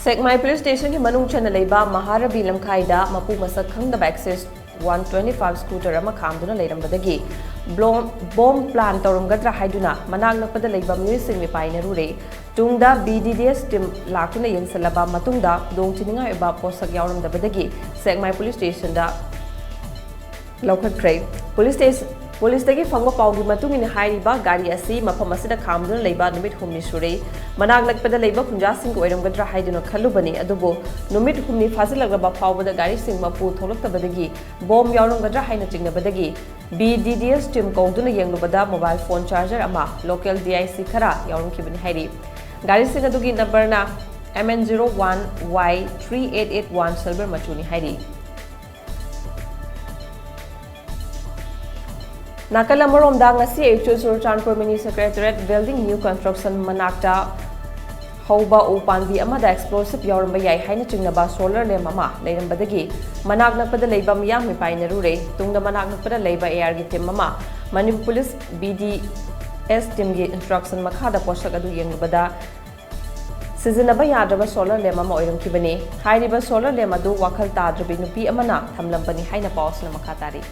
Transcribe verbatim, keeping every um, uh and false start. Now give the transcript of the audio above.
ꯁꯦꯛꯃꯥꯏ police ꯁ꯭ꯇꯦꯁꯟꯒꯤ ꯃꯅꯨꯡ ꯆꯟꯅ ꯂꯩꯕ ꯃꯍꯥꯔꯕꯤ ꯂꯝꯈꯥꯏꯗ ꯃꯄꯨ ꯃꯁꯛ ꯈꯪꯗꯕ access one twenty five scooter ꯑꯃ ꯈꯥꯝꯗꯨꯅ ꯂꯩꯔꯝꯕꯗꯒꯤ ꯕ꯭ꯂꯣꯝ- ꯕꯣꯝ ꯄ꯭ꯂꯥꯟ ꯇꯧꯔꯝꯒꯗ꯭ꯔꯥ ꯍꯥꯏꯗꯨꯅ ꯃꯅꯥꯛ ꯅꯛꯄꯗ ꯂꯩꯕ ꯃꯤꯑꯣꯏꯁꯤꯡ ꯃꯤꯄꯥꯏꯅꯔꯨꯔꯦ꯫ ꯇꯨꯡꯗ ꯕꯤ ꯗꯤ ꯗꯤ ꯑꯦꯁ ꯇꯤꯝ ꯂꯥꯛꯇꯨꯅ ꯌꯦꯡꯁꯤꯜꯂꯕ ꯃꯇꯨꯡꯗ ꯈꯨꯗꯣꯡꯊꯤꯅꯤꯡꯉꯥꯏ ꯑꯣꯏꯕ ꯄꯣꯠꯁꯛ ꯌꯥꯎꯔꯝꯗꯕꯗꯒꯤ ꯁꯦꯛꯃꯥꯏ ꯄꯨꯂꯤꯁ ꯁ꯭ꯇꯦꯁꯟꯗ ꯂꯧꯈꯠꯈ꯭ꯔꯦ꯫ ꯄꯨꯂꯤꯁ ꯁ꯭ꯇꯦꯁ- ꯄꯨꯂꯤꯁꯇꯒꯤ ꯐꯪꯕ ꯄꯥꯎꯒꯤ ꯃꯇꯨꯡ ꯏꯟꯅ ꯍꯥꯏꯔꯤꯕ ꯒꯥꯔꯤ ꯑꯁꯤ ꯃꯐꯝ ꯑꯁꯤꯗ ꯈꯥꯝꯗꯨꯅ ꯂꯩꯕ ꯅꯨꯃꯤꯠ ꯍꯨꯝꯅꯤ ꯁꯨꯔꯦ꯫ ꯃꯅꯥꯛ ꯅꯛꯄꯗ ꯂꯩꯕ ꯈꯨꯟꯖꯥꯁꯤꯡꯒꯤ ꯑꯣꯏꯔꯝꯒꯗ꯭ꯔꯥ ꯍꯥꯏꯗꯨꯅ ꯈꯜꯂꯨꯕꯅꯤ, ꯑꯗꯨꯕꯨ ꯅꯨꯃꯤꯠ ꯍꯨꯝꯅꯤ ꯐꯥꯖꯤꯜꯂꯛꯂꯕ ꯐꯥꯎꯕꯗ ꯒꯥꯔꯤꯁꯤꯡ ꯃꯄꯨ ꯊꯣꯛꯂꯛꯇꯕꯗꯒꯤ ꯕꯣꯝ ꯌꯥꯎꯔꯝꯒꯗ꯭ꯔꯥ ꯍꯥꯏꯅ ꯆꯤꯡꯅꯕꯗꯒꯤ ꯕꯤ ꯗꯤ ꯗꯤ ꯑꯦꯁ ꯇꯤꯝ ꯀꯧꯗꯨꯅ ꯌꯦꯡꯂꯨꯕꯗ ꯃꯣꯕꯥꯏꯜ ꯐꯣꯟ ꯆꯥꯔꯖꯔ ꯑꯃ, ꯂꯣꯀꯦꯜ ꯗꯤ ꯑꯥꯏ ꯁꯤ ꯈꯔ ꯌꯥꯎꯔꯝꯈꯤꯕꯅꯤ ꯍꯥꯏꯔꯤ꯫ ꯒꯥꯔꯤꯁꯤꯡ ꯑꯗꯨꯒꯤ ꯅꯝꯕꯔꯅ M N zero one Y three eight eight one silver ꯃꯆꯨꯅꯤ ꯍꯥꯏꯔꯤ꯫ ꯅꯥꯀꯜ ꯑꯃꯔꯣꯝꯗ, ꯉꯁꯤ ꯑꯌꯨꯛꯁꯨ Churachandpur mini secretariat building new construction ꯃꯅꯥꯛꯇ ꯍꯧꯕ ꯎ ꯄꯥꯝꯕꯤ ꯑꯃꯗ ꯑꯦꯛꯁꯄ꯭ꯂꯣꯁꯤꯚ ꯌꯥꯎꯔꯝꯕ ꯌꯥꯏ ꯍꯥꯏꯅ ꯆꯤꯡꯅꯕ ꯁꯣꯂꯔ ꯂꯦꯝ ꯑꯃ ꯂꯩꯔꯝꯕꯗꯒꯤ ꯃꯅꯥꯛ ꯅꯛꯄꯗ ꯂꯩꯕ ꯃꯤꯌꯥꯝ ꯃꯤꯄꯥꯏꯅꯔꯨꯔꯦ꯫ ꯇꯨꯡꯗ ꯃꯅꯥꯛ ꯅꯛꯄꯗ ꯂꯩꯕ ꯑꯦ ꯑꯥꯔꯒꯤ ꯇꯤꯝ ꯑꯃ, Manipur police B D S ꯇꯤꯝꯒꯤ ꯏꯟꯁꯇ꯭ꯔꯛꯁꯟ ꯃꯈꯥꯗ ꯄꯣꯠꯁꯛ ꯑꯗꯨ ꯌꯦꯡꯂꯨꯕꯗ ꯁꯤꯖꯤꯟꯅꯕ ꯌꯥꯗ꯭ꯔꯕ ꯁꯣꯂꯔ ꯂꯦꯝ ꯑꯃ ꯑꯣꯏꯔꯝꯈꯤꯕꯅꯤ꯫ ꯍꯥꯏꯔꯤꯕ ꯁꯣꯂꯔ ꯂꯦꯝ ꯑꯗꯨ ꯋꯥꯈꯜ ꯇꯥꯗ꯭ꯔꯕꯤ ꯅꯨꯄꯤ ꯑꯃꯅ ꯊꯝꯂꯝꯕꯅꯤ ꯍꯥꯏꯅ ꯄꯥꯎ ꯑꯁꯤꯅ ꯃꯈꯥ ꯇꯥꯔꯤ꯫